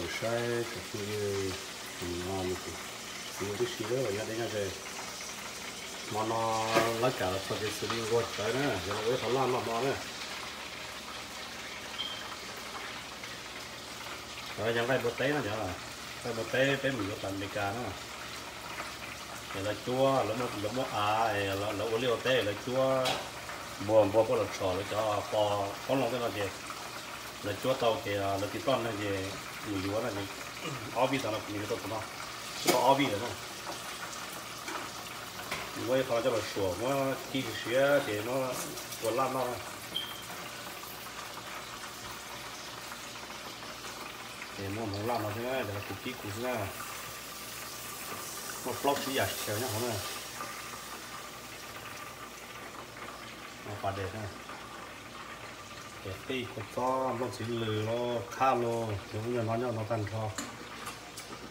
Saib tsoom phooj ywg, no yog kuv txiv tib si nyob deb nyob ze. Hmo no lawv kam los txog kev xws li nquag tsawv na, yog los ua ib qho laj noj hmo na. Yog nqaij npua teb no, nqaij npua teb peb mus yuav tas Amelikas na. Ces lawv cuab, lawv muab av, lawv ua liaj ua teb, lawv cuab npua, npua puab los tshom lawv cov qos qoob loo tej no ces lawv cuab tau ces lawv tiv toj neeg ces mus yuav no ces ob vij tas no kuv mus yuav tau tus no, twb tau ob vij lawm na. Muab ib qho coj los suam muab kib siav siav ces muab ua laj noj na. Ces muab hmoov laj no xwb na, ces kuv kib kuv xwb na. Muaj plaub tsib yam xyaw nyob hauv na. Pas dej na. Ces qij kua txob nplooj txiv lws los khab los ces ub nyuag no nyob no tag nrho.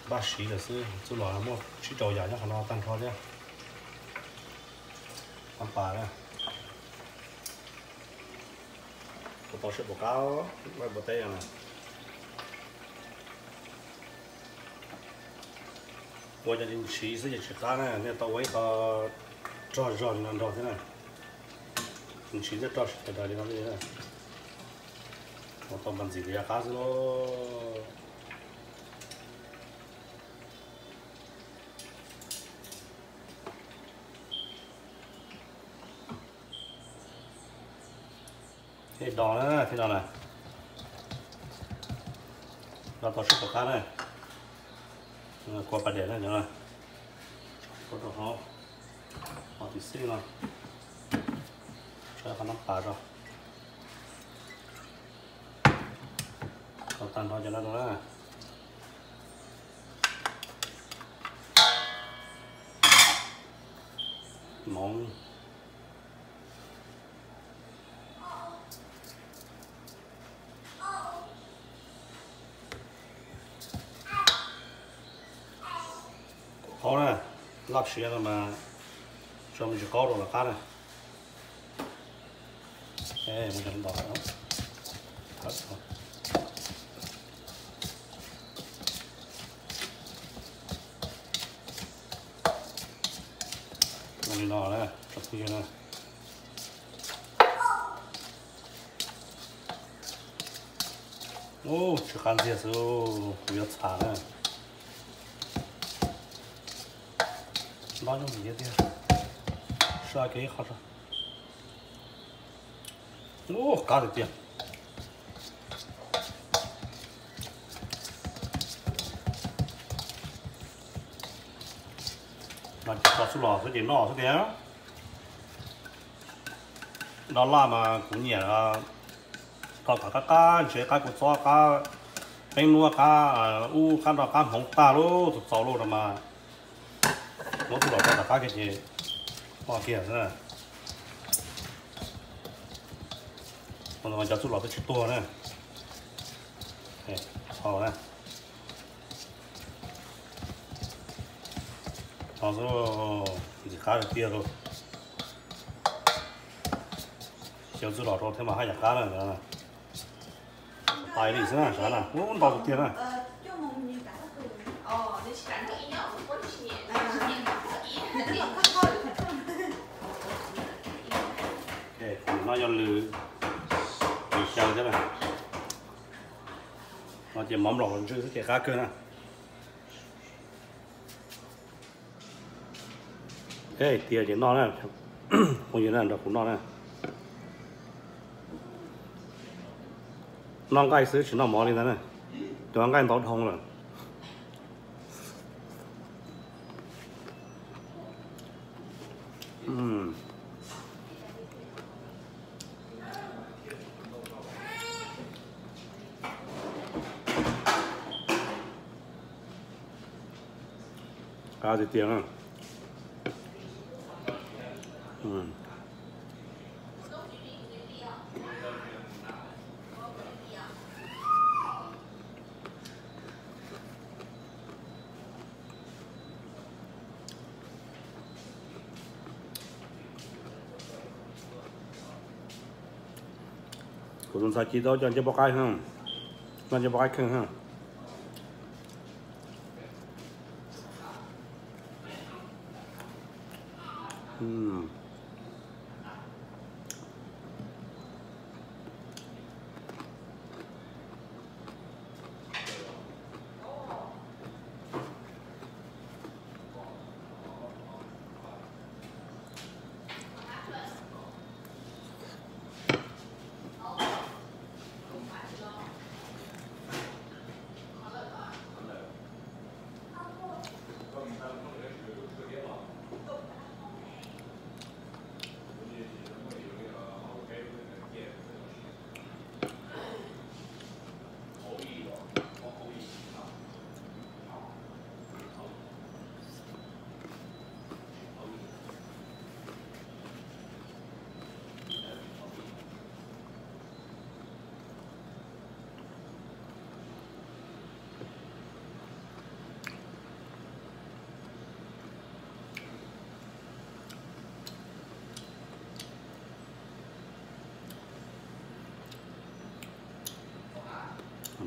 Npaj siv lawm xwb, txuj lom muaj tsib rau yam nyob qhov no tag nrho thiab. Pas na. Kuv tau siab pom qab npua teb no na. Ua cov ntshiv xwb ces tsis qab na, nej tau ua ib qho rog zog li no nrog thiab na. Ntshiv thiaj rog sawv daws li no xwb na. Ua tau npas ntxim tias yog qab xwb lauj. Thiab do na, thiab do na. Do tau siab pom qab na. Kua pas dej na, nyob na. Kua rau hauv, hauv tim xij no. Tso qhov no pas rau. Tau tag nrho cov no rau na. Hmoov. Qaub na, laj siav no mas tso me ntsis qaub rau lawv qab na. Li no na, tsoom phooj ywg na. Ub, tsis qab ntxiag xwb, kuv yuav txham na. Nto nyob ntxiv tiag, sab kev ib qho tso. Ub, qab tiag tiag. No ces tso xub los xwb ces noj xwb tiag. Do laj mas kuv nyiam rau tom qab qab ntshe qab kua txob qab peeb nuab qab ub qab nroj qab hmoov tag lub txaus txaus lub no mas muab txuj lom rau tom qab kiag ces noj kiag xwb na. Cov txuj lom twb tsis tuag na. Txhob na. Txhob xwb, ntxim qab tiag tiag lauj. Xyaw txuj lom rau thiab mas haj yam qab na. Pais li xwb na, sav na, ub, ntau tiag na. No yog lwm, lwm xyaw thiab na. No ces mov mlom los ntsw xwb ces qab kawg na. Tias ces noj na, phooj ywg na, nrog kuv noj na. Noj nqaij xwb tsis noj mov li ntag na. Cov nqaij ntau dhau lawm. Qab tiag tiag na. Kuv tus ntxhais ci tau cov ncej puab qaib, noj ncej puab qaib kheej. Hm.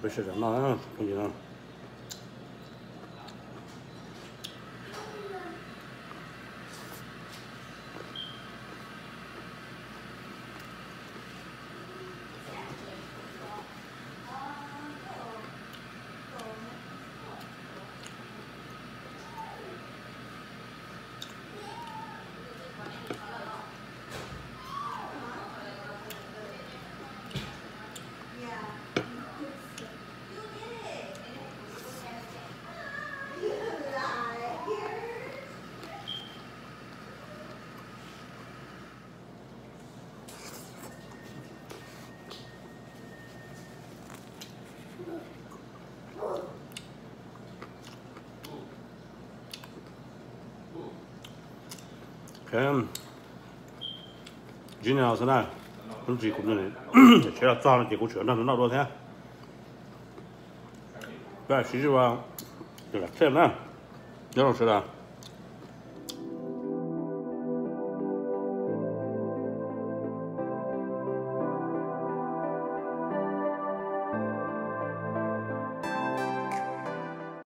Peb sawv daws noj, phooj ywg. Ntsib nej no xwb na, hnub ntsis kuv, tsheb los txog no ces kuv tseem nrog nws noj dua thiab. Peb sib ntsib ua lwm daim clip na, nyob zoo sawv daws.